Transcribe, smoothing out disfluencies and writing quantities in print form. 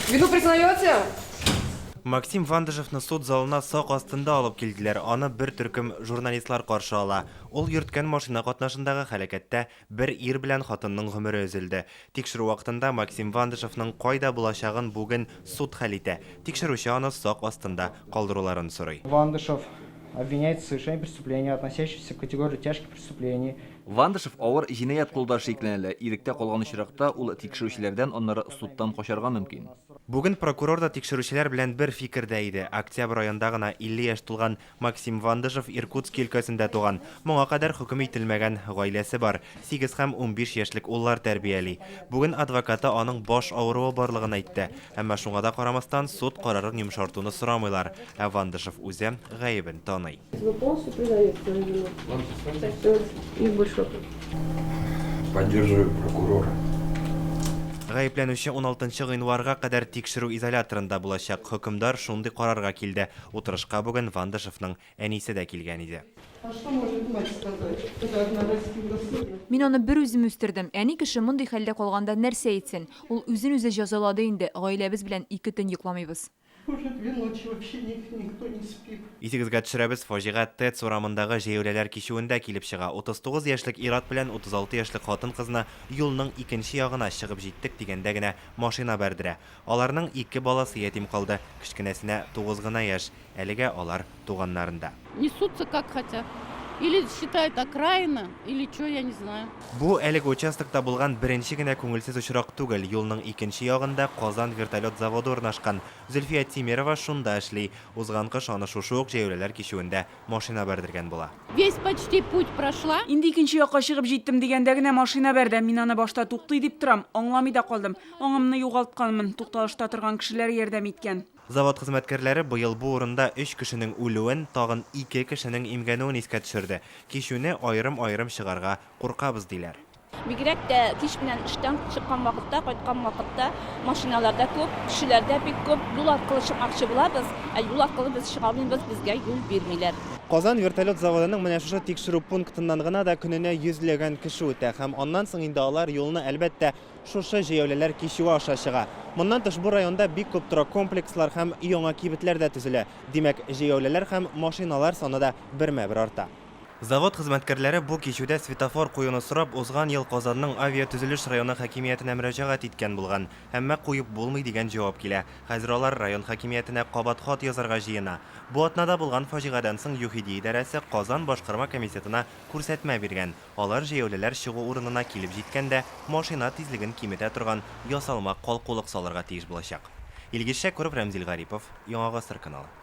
Вину признаете? Максим Вандышевны суд залына сак астында алып килделәр. Аны бер төркем журналистлар каршы ала. Ул йөрткән машина катнашындагы һәлакәттә бер ир белән хатынның гомере өзелде. Тикшерү вакытында Максим Вандышевның кайда булачагын бүген суд хәл итә. Тикшерүче аны сак астында калдыруларын сорый. Вандышев обвиняется в совершении преступления, относящегося к категории тяжких преступлений. Вандышев авыр җинаять кылуда шикләнелә. Иректә калган очракта, ул тикшерүчеләрдән, аннары судтан качарга мөмкин. Бүген прокурор да тикшерүчеләр белән бер фикердә иде. Октябрь аенда гына 50 яшь тулган Максим Вандышев Иркутски өлкәсендә туган. Моңа кадәр хөкем ителмәгән, гаиләсе бар, сигез һәм 15 яшьлек уллар тәрбияли. Бүген адвокаты аның баш авыруы барлыгын әйтте. Әмма шуңа да карамастан, суд карарын йомшартуны сорамыйлар. Ә Вандышев үзе гаебен таный. Вы полностью признаете свою вину? И больше вопросов. Поддерживаю прокурора. Гаепләнүче 16 гыйнварга кадәр тикшерү изоляторында булачак. Хөкемдар шундый карарга килде. Утырышка бүген Вандышевның әнисе дә килгән иде. А что может мать сказать, когда одна растила сына? Мин аны бер үзем үстердем. Әни кеше мондый хәлдә калганда нәрсә әйтсен? Ул үзен-үзе җәзалады инде. Гаиләбез белән ике төн йокламыйбыз. Уже две ночи вообще никто не спит. Исегезгә төшерәбез, фаҗига ТЭЦ урамындагы җәяүлеләр кичүендә килеп чыга. 39 яшьлек ир-ат белән 36 яшьлек хатын-кызны юлның икенче ягына чыгып җиттек дигәндә генә машина бәрдерә. Аларның ике баласы ятим калды, кечкенәсенә тугыз гына яшь. Әлегә алар туганнарында. Несутся как хотят. Или считают окраина, или чё, я не знаю. Бу әлеге участокта булган беренче генә күңелсез очрак түгел. Юлның икенче ягында Казан вертолет заводы урнашкан. Зөлфия Тимерова шунда эшли. Узган кыш аны шушы ук җәяүлеләр кичүендә машина бәрдергән була. Весь почти путь прошла. Инде икенче якка чыгып җиттем дигәндә генә машина бәрде. Мин аны башта туктый дип торам, аңламый да калдым. Аңымны югалтканмын. Тукталышта торган кешеләр ярдәм иткән. Завод хезмәткәрләре быел бу урында өч кешенең үлүен, тагын ике кешенең имгәнүен искә төшерде. Кичүне аерым-аерым чыгарга куркабыз, диләр. Бигрәк тә кич белән эштән чыккан вакытта, кайткан вакытта машиналар да күп, кешеләр дә бик күп. Юл аркылы чыкмакчы булабыз, ә юл аркылы без чыга алмыйбыз, безгә юл бирмиләр. Казан вертолет заводының менә шушы тикшерү пунктыннан гына да көненә йөзләгән кеше үтә һәм аннан соң инде алар юлны, әлбәттә, Шушы җәяүлеләр кичүе аша чыга. Моннан тыш бу районда бик күп торак комплекслар һәм яңа кибетләр дә төзелә. Димәк, җәяүлеләр һәм машиналар саны да бермә-бер арта. Завод хезмәткәрләре бу кичүдә светофор куюны сорап, узган ел Казанның Авиатөзелеш районы хакимиятенә мөрәҗәгать иткән булган. Әмма куеп булмый дигән җавап килә. Хәзер алар район хакимиятенә кабат хат язарга җыена. Бу атнада булган фаҗигадән соң ЮХИДИ идарәсе Казан башкарма комитетына күрсәтмә биргән. Алар җәяүлеләр чыгу урынына килеп җиткәндә, машина тизлеген киметә торган ясалма калкулык салырга тиеш булачак. Илгиз Шәкүров, Рәмзил Гарипов, Яңа Гасыр каналы.